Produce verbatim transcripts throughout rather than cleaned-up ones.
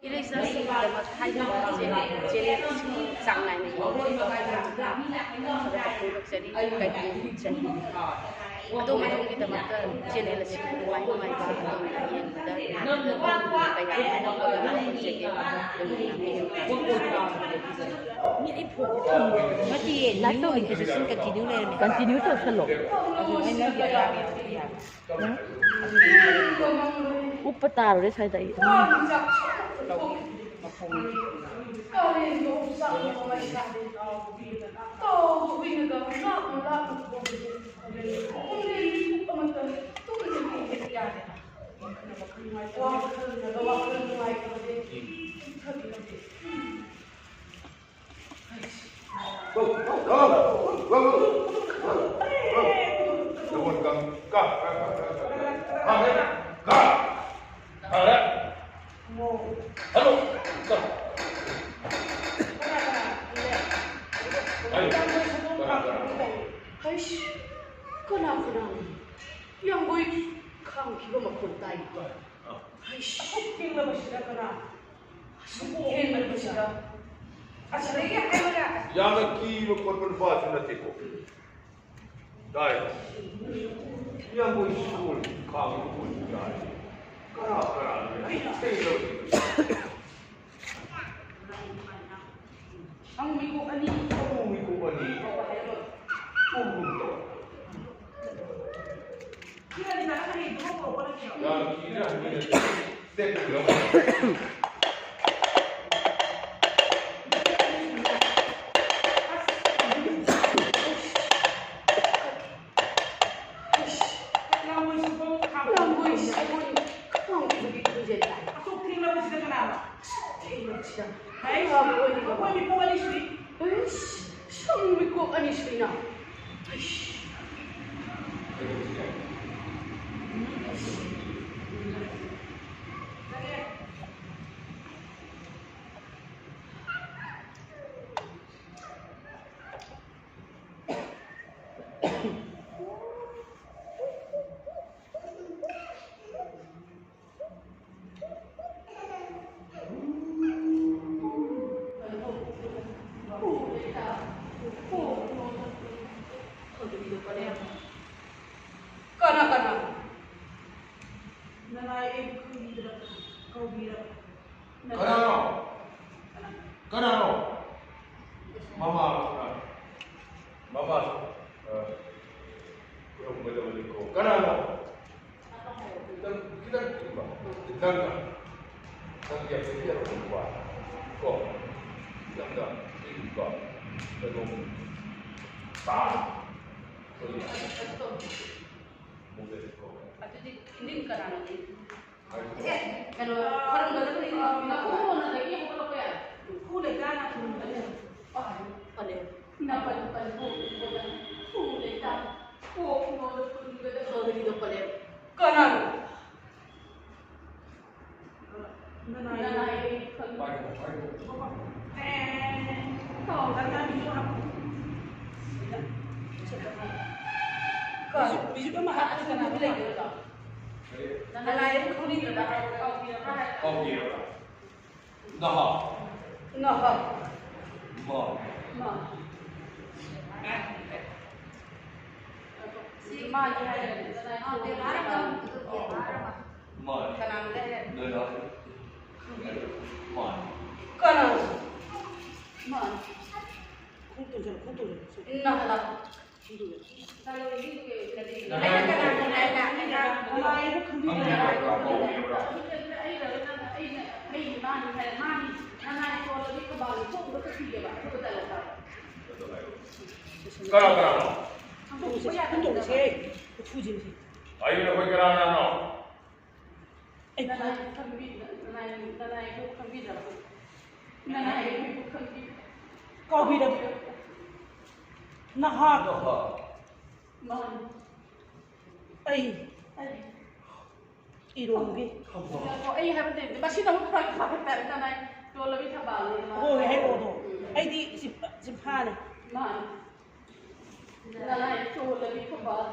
ꯏꯔꯩꯆꯥꯁꯤꯡꯒꯤꯗꯃꯛ ꯍꯥꯏꯖꯕ ꯆꯦꯅꯦꯜ ꯑꯁꯤ ꯆꯥꯡ ꯅꯥꯏꯅ ꯌꯦꯡꯕꯤꯔꯤꯕ ꯈꯨꯗꯤꯡꯃꯛꯇ ꯐꯣꯡꯗꯣꯛꯆꯔꯤ, ꯀꯥꯏꯀꯨ ꯆꯟꯕꯤ꯫ ꯑꯗꯣꯝ ꯑꯗꯣꯝꯒꯤꯗꯃꯛꯇ ꯆꯦꯅꯦꯜ ꯑꯁꯤ ꯅꯨꯡꯉꯥꯏ ꯅꯨꯡꯉꯥꯏꯕ ꯑꯗꯣꯝꯅ ꯌꯦꯡꯕꯗ ꯀꯌꯥ ꯑꯃ ꯄꯣꯛꯂꯒ ꯂꯩꯖꯒꯦ꯫ ꯑꯗꯣꯝꯅ ꯌꯦꯡꯕꯤꯌꯨ꯫ ꯅꯠꯇꯤꯌꯦ, live ꯇꯧꯔꯤꯉꯩꯗ ꯁꯨꯝ continue ꯂꯩꯔꯝꯃꯦ꯫ Continue ꯇꯧꯁꯜꯂꯣ꯫ ꯑꯗꯨ ꯑꯩ ꯅꯪꯒꯤ ꯑꯌꯥꯕ ꯌꯥꯎꯗꯦ ꯌꯥꯔꯣꯏ꯫ ꯎꯞꯄ ꯇꯥꯔꯨꯔꯦ ꯁ꯭ꯋꯥꯏꯗ ꯑꯩ꯫ ꯍꯩꯁ, ꯀꯅꯥ ꯀꯅꯥꯅꯣ? ꯌꯥꯡꯒꯣꯏ ꯈꯥꯡꯈꯤꯕ ꯃꯈꯣꯟ ꯇꯥꯏ꯫ ꯍꯩꯁ꯫ ꯑꯁꯨꯛ ꯊꯦꯡꯂꯕꯁꯤꯗ ꯀꯅꯥ? ꯑꯁꯨꯛ ꯊꯦꯡꯂꯕꯁꯤꯗ꯫ ꯑꯁꯤꯗꯒꯤ ꯍꯥꯏꯕꯗ ꯌꯥꯝꯅ ꯀꯤꯕ ꯈꯣꯠꯄ ꯅꯨꯄꯥꯁꯨ ꯅꯠꯇꯦꯀꯣ꯫ ꯇꯥꯏ꯫ ꯌꯥꯝ ꯃꯣꯏ ꯁꯣꯜꯂꯤ, ꯈꯥꯡꯕ ꯃꯣꯏ ꯌꯥꯏ꯫ ꯀꯅꯥ ꯀꯅꯥꯅꯣ ꯑꯩ ꯊꯦꯡꯅꯕꯁꯤꯗ? ꯑꯃꯨꯛ ꯃꯤꯀꯣꯛ ꯑꯅꯤ꯫ ꯑꯃꯨꯛ ꯃꯤꯀꯣꯛ ꯑꯅꯤ꯫ ꯇꯨꯝꯒꯨꯝ ꯇꯧ꯫ ꯌꯥꯝ ꯀꯤꯔꯦ ꯍꯥꯏꯕꯅꯦ꯫ ꯁꯝ ꯃꯤꯀꯣꯛ ꯑꯅꯤ ꯁꯨꯏꯅ꯫ ꯑꯩꯁ꯫ ꯀꯅꯥꯅꯣ? ꯃꯃꯥ, ꯃꯃꯥ, ꯑ, ꯈꯨꯔꯨꯝꯒꯗꯕꯅꯤꯀꯣ꯫ ꯀꯅꯥꯅꯣ? ꯈꯤꯇꯪ, ꯈꯤꯇꯪ ꯏꯪꯕ꯫ ꯅꯪꯅ, ꯅꯪꯒꯤ ꯑꯩꯈꯣꯏꯒꯤ ꯑꯔꯣꯏꯕ ꯀꯣ, ꯅꯪꯅ ꯏꯪꯕ ꯀꯩꯅꯣꯝ ꯇꯥ꯫ ꯑꯩꯈꯣꯏꯒꯤ ꯃꯣꯗꯦꯜ ꯀꯣ꯫ ꯑꯗꯨꯗꯤ ꯏꯅꯤꯡ ꯀꯅꯥꯅꯣ? ꯑꯦ, ꯀꯩꯅꯣ, ꯈꯔꯝꯒꯗꯕꯅꯤ, ꯅꯈꯣꯡ ꯀꯣꯟꯅꯗꯒꯤ ꯍꯧꯒꯠꯂꯛꯄ ꯌꯥꯏ꯫ ꯈꯨ ꯂꯩꯇꯥꯅ ꯈꯨꯔꯨꯝꯕꯅꯦ꯫ ꯄꯜꯂꯦ꯫ ꯅꯄꯜ ꯄꯜ ꯄꯣꯛ ꯄꯣꯛꯄꯗ ꯈꯨ ꯂꯩꯇꯥ ꯄꯣꯛ ꯄꯣꯛꯄꯗ ꯈꯨꯔꯨꯝꯒꯗꯕ꯫ ꯈꯪꯒꯅꯤꯗꯣ ꯄꯜꯂꯦ꯫ ꯀꯅꯥꯅꯣ? ꯅꯅꯥꯏ꯫ ꯅꯅꯥꯏ ꯈꯪ-, ꯑꯦ, ꯇꯧꯗꯅ ꯃꯤꯁꯨ ꯍꯥꯞꯄꯨ꯫ ꯀꯣ, ꯃ꯭ꯌꯨꯖꯤꯛ ꯑꯃ ꯍꯥꯞꯄ ꯀꯅꯥꯅꯣ ꯂꯩꯒꯦ? ꯅꯅꯥꯏ ꯑꯃ ꯈꯪꯕꯤꯗ꯭ꯔꯕ? ꯀꯥꯎꯕꯤꯔꯕ꯭ꯔꯥ ꯍꯥꯏꯕ? ꯀꯥꯎꯕꯤꯔꯕ꯭ꯔꯥ? ꯅꯍꯥ꯫ ꯅꯍꯥ꯫ ꯃꯥ꯫ ꯃꯥ꯫ ꯁꯤ ꯃꯥꯒꯤ ꯍꯥꯏꯔꯒꯗꯤ ꯀꯗꯥꯏ ꯑꯥ, ꯕꯦꯕꯥꯔ ꯑꯃ, ꯕꯦꯕꯥꯔ ꯑꯃ꯫ ꯃꯥ꯫ ꯀꯅꯥꯅꯣ ꯍꯥꯏꯔꯒꯗꯤ? ꯅꯣꯏꯅ꯫ ꯃꯥ꯫ ꯀꯅꯥꯅꯣ? ꯃꯥ꯫ ꯈꯣꯡ ꯇꯣꯡꯁꯤꯜꯂꯣ, ꯈꯣꯡ ꯇꯣꯡꯁꯤꯜꯂꯣ꯫ ꯅꯍꯥ꯫ ꯀꯅꯥ ꯀꯅꯥꯅꯣ? ꯍꯟꯗꯣꯛꯁꯦ, ꯍꯟꯗꯣꯛꯁꯦ꯫ ꯎꯐꯨꯁꯤꯡꯁꯦ꯫ ꯑꯩ ꯅꯈꯣꯏ ꯀꯅꯥ ꯀꯅꯥꯅꯣ? ꯑꯩ ꯅꯅꯥꯏ ꯈꯪꯕꯤ-, ꯅꯅꯥꯏ, ꯅꯅꯥꯏꯕꯨ ꯈꯪꯕꯤꯗ꯭ꯔꯕ? ꯅꯅꯥꯏꯕꯨ ꯈꯪꯕꯤ-, ꯀꯥꯎꯕꯤꯔꯕ? ꯅꯍꯥꯗꯣ꯫ ꯅꯍꯥ꯫ ꯃꯥꯅꯤ꯫ ꯑꯩ ꯑꯩ꯫ ꯏꯔꯣꯝꯒꯤ꯫ ꯑꯣ, ꯑꯩ ꯍꯥꯏꯕꯗꯤ ꯃꯁꯤꯅ ꯑꯃꯨꯛ ꯐꯔꯛ ꯇꯥꯕ ꯇꯥꯔꯦ, ꯅꯅꯥꯏ ꯇꯣꯜꯂꯕꯤ ꯊꯝꯕꯥꯜꯅꯤ꯫ ꯍꯣꯏ, ꯍꯥꯏꯔꯛꯑꯣꯗꯣ꯫ ꯑꯩꯗꯤ ꯆꯤꯝꯐꯥ-, ꯆꯤꯝꯐꯥꯅꯦ꯫ ꯃꯥꯅꯤ꯫ ꯅꯅꯥꯏ ꯇꯣꯜꯂꯕꯤ ꯊꯝꯕꯥꯜ꯫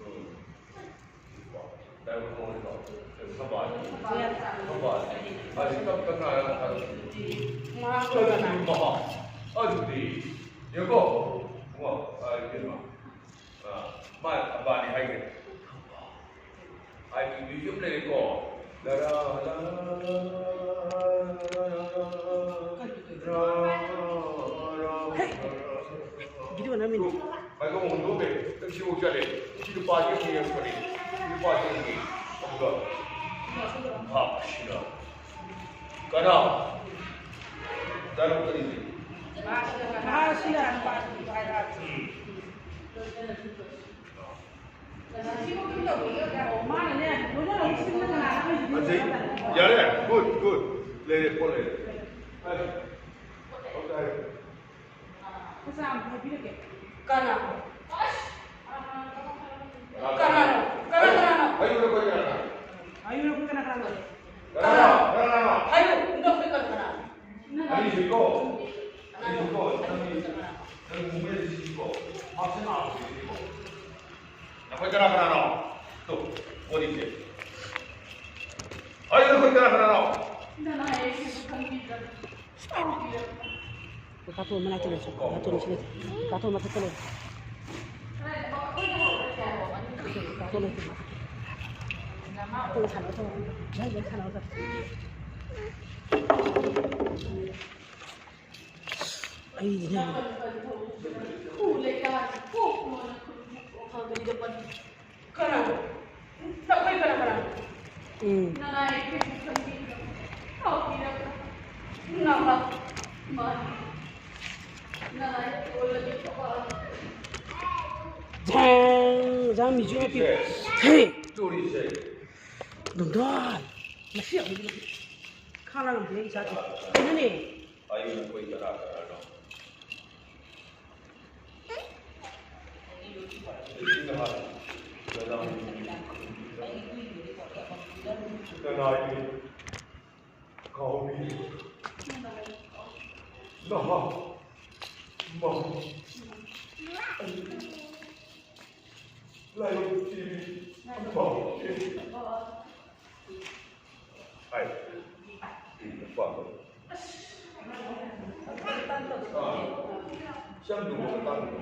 ꯎꯝ꯫ ꯊꯝꯕꯥꯜ꯫ ꯊꯝꯕꯥꯜ꯫ ꯑꯁꯤ ꯇꯞ ꯇꯞꯅ ꯍꯥꯏꯔꯒ ꯊꯥꯗꯣꯛ꯫ ꯃꯍꯥꯛ ꯑꯗꯨꯗꯤ ꯃꯍꯥꯛ꯫ ꯑꯗꯨꯗꯤ ꯌꯦꯡꯉꯣ꯫ ꯃꯍꯥꯛ꯫ ꯑ, ꯏꯕꯦꯝꯃ꯫ ꯑ, ꯃꯥ ꯊꯝꯕꯥꯜꯅꯤ ꯍꯥꯏꯈ꯭ꯔꯦ꯫ ꯍꯥꯏꯕꯗꯤ ꯃ꯭ꯌꯨꯖꯤꯛ ꯂꯩꯔꯦꯀꯣ꯫ ꯂꯔꯥ, ꯂꯔꯥ, ꯂꯔꯥ, ꯂꯔꯥ, ꯂꯔꯥ꯫ ꯁꯤꯐꯥꯎ ꯆꯠꯂꯦ꯫ ꯁꯤ ꯅꯨꯄꯥꯁꯤ ꯑꯃꯨꯛ ꯌꯦꯡꯉꯛꯄꯅꯤ꯫ ꯁꯤ ꯅꯨꯄꯥꯁꯤ ꯑꯃꯨꯛ ꯌꯦꯡꯉꯤ꯫ ꯑꯗꯨꯒ ꯍꯥꯞꯁꯤꯅ ꯀꯅꯥ? ꯗꯥꯏꯂꯣꯛ ꯀꯔꯤꯅꯤ? ꯎꯝ꯫ ꯑꯗꯩ ꯌꯥꯔꯦ꯫ Good, good. ꯂꯩꯔꯦ, ꯄꯣꯠ ꯂꯩꯔꯦ꯫ ꯍꯥꯏꯔꯣ꯫ ꯍꯧꯖꯤꯛ ꯍꯥꯏꯔꯣ꯫ ꯃꯆꯥ ꯑꯃ ꯍꯥꯏꯕꯤꯔꯛꯀꯦ꯫ ꯀꯅꯥ? ꯀꯅꯥꯅꯣ? ꯀꯅꯥ, ꯀꯅꯥꯅꯣ? ꯍꯥꯏꯌꯨ, ꯅꯈꯣꯏ ꯀꯅꯥ ꯀꯅꯥ? ꯍꯥꯏꯌꯨ, ꯅꯈꯣꯏ ꯀꯅꯥ ꯀꯅꯥꯅꯣ? ꯀꯅꯥꯅꯣ? ꯀꯅꯥꯅꯣ? ꯍꯥꯏꯌꯨ, ꯅꯈꯣꯏ ꯀꯅꯥ ꯀꯅꯥ? ꯑꯅꯤꯁꯨꯏꯀꯣ? ꯑꯅꯤꯁꯨꯏꯀꯣ? ꯅꯪꯒꯤ, ꯅꯪꯒꯤ ꯃꯨꯝꯕꯩꯗ ꯁꯤꯀꯣ? ꯃꯥꯁꯦ ꯅꯥꯕ ꯁꯤꯀꯣ? ꯅꯈꯣꯏ ꯀꯅꯥ ꯀꯅꯥꯅꯣ? ꯇꯨ, ꯄꯣꯠ ꯏꯁꯦ꯫ ꯍꯥꯏꯌꯨ, ꯅꯈꯣꯏ ꯀꯅꯥ ꯀꯅꯥꯅꯣ? ꯀꯥꯇꯣꯟ ꯃꯅꯥꯛꯇ ꯂꯩꯁꯦ꯫ ꯀꯥꯇꯣꯟ ꯁꯤꯗ꯫ ꯀꯥꯇꯣꯟ ꯃꯊꯛꯇ ꯂꯩ꯫ ꯀꯥꯇꯣꯟ ꯂꯩꯇꯦ꯫ ꯀꯥꯇꯣꯟ ꯁꯥꯟꯅꯕ ꯇꯧꯔꯣ꯫ ꯅꯪ ꯁꯥꯟꯅꯕ ꯇꯧꯔꯣ꯫ ꯑꯩꯗꯤꯅꯦ꯫ ꯀꯅꯥꯅꯣ? ꯅꯈꯣꯏ ꯀꯅꯥ ꯀꯅꯥꯅꯣ? ꯎꯝ꯫ ꯅꯅꯥꯏ ꯑꯩꯈꯣꯏꯕꯨ ꯈꯟꯕꯤꯗ꯭ꯔꯕ? ꯁꯥꯎꯕꯤꯔꯕ? ꯅꯃꯛ ꯃꯥꯅꯤ꯫ ꯅꯅꯥꯏ ꯑꯣꯏꯔꯗꯤ ꯐꯕ꯫ ꯖꯥꯡ! ꯖꯥꯡ ꯃꯤꯖꯨ ꯍꯥꯞꯄꯤ꯫ ꯍꯦ! ꯇꯨꯔꯤꯁꯦ꯫ ꯗꯣꯟꯗꯣꯟ! ꯃꯁꯤ ꯑꯃꯨꯛ ꯈꯥꯡ ꯂꯥꯡ ꯉꯝꯗꯦ ꯏꯁꯥꯁꯦ꯫ ꯀꯩꯅꯣꯅꯦ? ꯑꯩ ꯅꯈꯣꯏ ꯀꯅꯥ ꯀꯅꯥꯅꯣ? ꯀꯅꯥꯒꯤ ꯀꯥꯎꯕꯤ? ꯅꯍꯥ ꯃꯍꯥ ꯂꯥꯏꯕꯛ ꯊꯤꯕꯤ꯫ ꯍꯥꯏ꯫ ꯅꯨꯄꯥꯗꯣ꯫ ꯑꯥ꯫ ꯁꯦꯝꯗꯨ ꯃꯇꯥꯡꯗꯣ꯫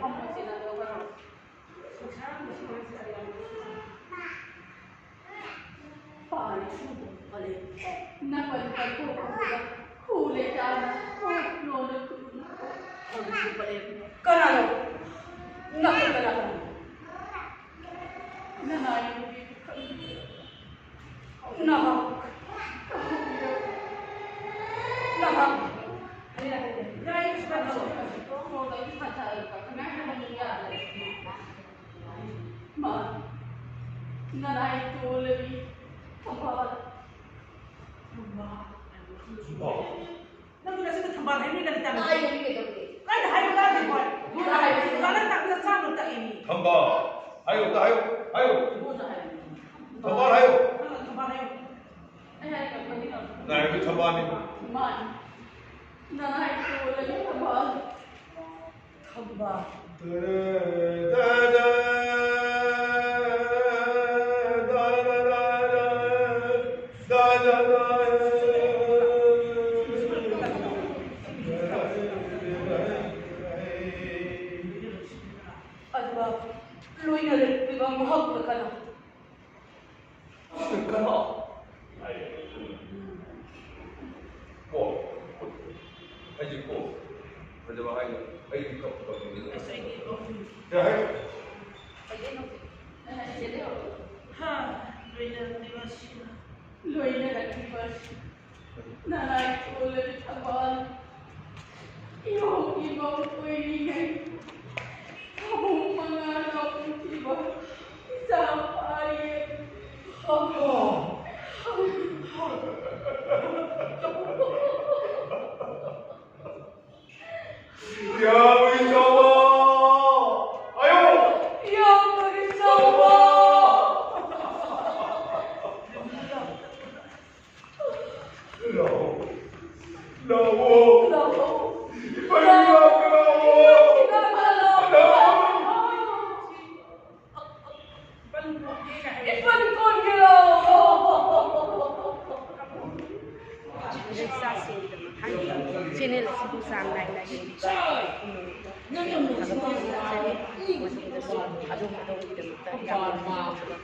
ꯀꯅꯥꯅꯣ? ꯅꯈꯣꯏ ꯀꯅꯥꯅꯣ? ꯃꯥ, ꯅꯅꯥꯏ ꯇꯣꯜꯂꯕꯤ ꯊꯝꯕꯥꯜ, ꯊꯝꯕꯥꯜ꯫ ꯅꯪ ꯉꯁꯤꯗ ꯊꯝꯕꯥꯜ ꯍꯥꯏꯅꯤ ꯂꯂꯤꯇꯥ? ꯍꯥꯏꯒꯅꯤ ꯀꯩꯗꯧꯔꯒꯦ? ꯀꯥꯏꯗ ꯍꯥꯏꯕ ꯇꯥꯗꯦ ꯍꯣꯏ? ꯅꯣꯏꯅ ꯍꯥꯏꯕꯅꯤ꯫ ꯑꯣꯖꯥꯅ ꯇꯥꯛꯄꯗ ꯆꯥꯝꯃ ꯇꯥꯛꯏꯅꯤ꯫ ꯊꯝꯕꯥꯜ꯫ ꯍꯥꯏꯌꯨ, ꯑꯝꯇ ꯍꯥꯏꯌꯨ, ꯍꯥꯏꯌꯨ꯫ ꯅꯣꯏꯅ ꯍꯥꯏꯕꯅꯤ꯫ ꯊꯝꯕꯥꯜ ꯍꯥꯏꯌꯨ꯫ ꯅꯪꯅ ꯊꯝꯕꯥꯜ ꯍꯥꯏꯌꯨ꯫ ꯑꯩ ꯍꯥꯏꯔꯒ ꯐꯅꯤ ꯀꯩꯅꯣ꯫ ꯅꯥꯏꯕ ꯊꯝꯕꯥꯜꯅꯤ꯫ ꯃꯥꯅꯤ꯫ ꯅꯅꯥꯏ ꯇꯣꯜꯂꯕꯤ ꯊꯝꯕꯥꯜ꯫ ꯈꯝꯕ꯫ ꯑꯗꯨꯒ ꯂꯣꯏꯅꯔꯛꯂꯤꯕ ꯃꯍꯥꯛꯅ ꯀꯅꯥ? ꯀꯅꯥ? ꯀꯣ꯫ ꯑꯩꯁꯦ ꯀꯣ꯫ ꯐꯖꯕ ꯍꯥꯏꯅ ꯑꯩꯗꯤ ꯀꯞꯄ ꯀꯞꯄ꯫ ꯑꯁ, ꯑꯩꯗꯤ ꯀꯞꯄ꯫ ꯀꯩ ꯍꯥꯏ? ꯍꯥ, ꯂꯣꯏꯅꯔꯛꯂꯤꯕ ꯑꯁꯤꯅ꯫ ꯂꯣꯏꯅꯔꯛꯂꯤꯕ ꯑꯁꯤꯅ꯫ ꯅꯅꯥꯏ ꯇꯣꯜꯂꯕꯤ ꯊꯝꯕꯥꯜ꯫ ꯏꯍꯧ ꯏꯃꯧ ꯑꯣꯏꯔꯤꯉꯩ ꯐꯃꯨꯡ ꯃꯉꯥ ꯂꯧꯈꯤꯕ ꯏꯆꯥ ꯐꯥꯔꯦ꯫ ꯌꯥꯕꯒꯤ ꯆꯥꯎꯕ! ꯑꯌꯣ! ꯌꯥꯕꯒꯤ ꯆꯥꯎꯕ! ꯂꯥꯛꯑꯣ! ꯂꯥꯛꯑꯣ! ꯂꯥꯛꯑꯣ! ꯏꯄꯟ ꯏꯅꯥꯛꯇ ꯂꯥꯛꯑꯣ! ꯏꯄꯟ ꯏꯅꯥꯛꯇ ꯂꯥꯛꯑꯣ! ꯂꯥꯛꯑꯣ! ꯏꯄꯟ ꯀꯣꯟꯒꯦ ꯂꯥꯛꯑꯣ! ꯆꯦꯅꯦꯜ ꯑꯁꯤꯕꯨ ꯆꯥꯡ ꯅꯥꯏꯅ ꯌꯦꯡꯕꯤꯕ ꯄꯨꯝꯅꯃꯛꯄꯨ ꯊꯥꯒꯠꯄ ꯐꯣꯡꯗꯣꯛꯆꯔꯤ꯫ ꯃꯇꯨꯡꯗꯁꯨ ꯑꯗꯣꯝ ꯑꯗꯣꯝꯒꯤꯗꯃꯛꯇ ꯌꯥꯝꯅ ꯅꯨꯡꯉꯥꯏꯖꯕ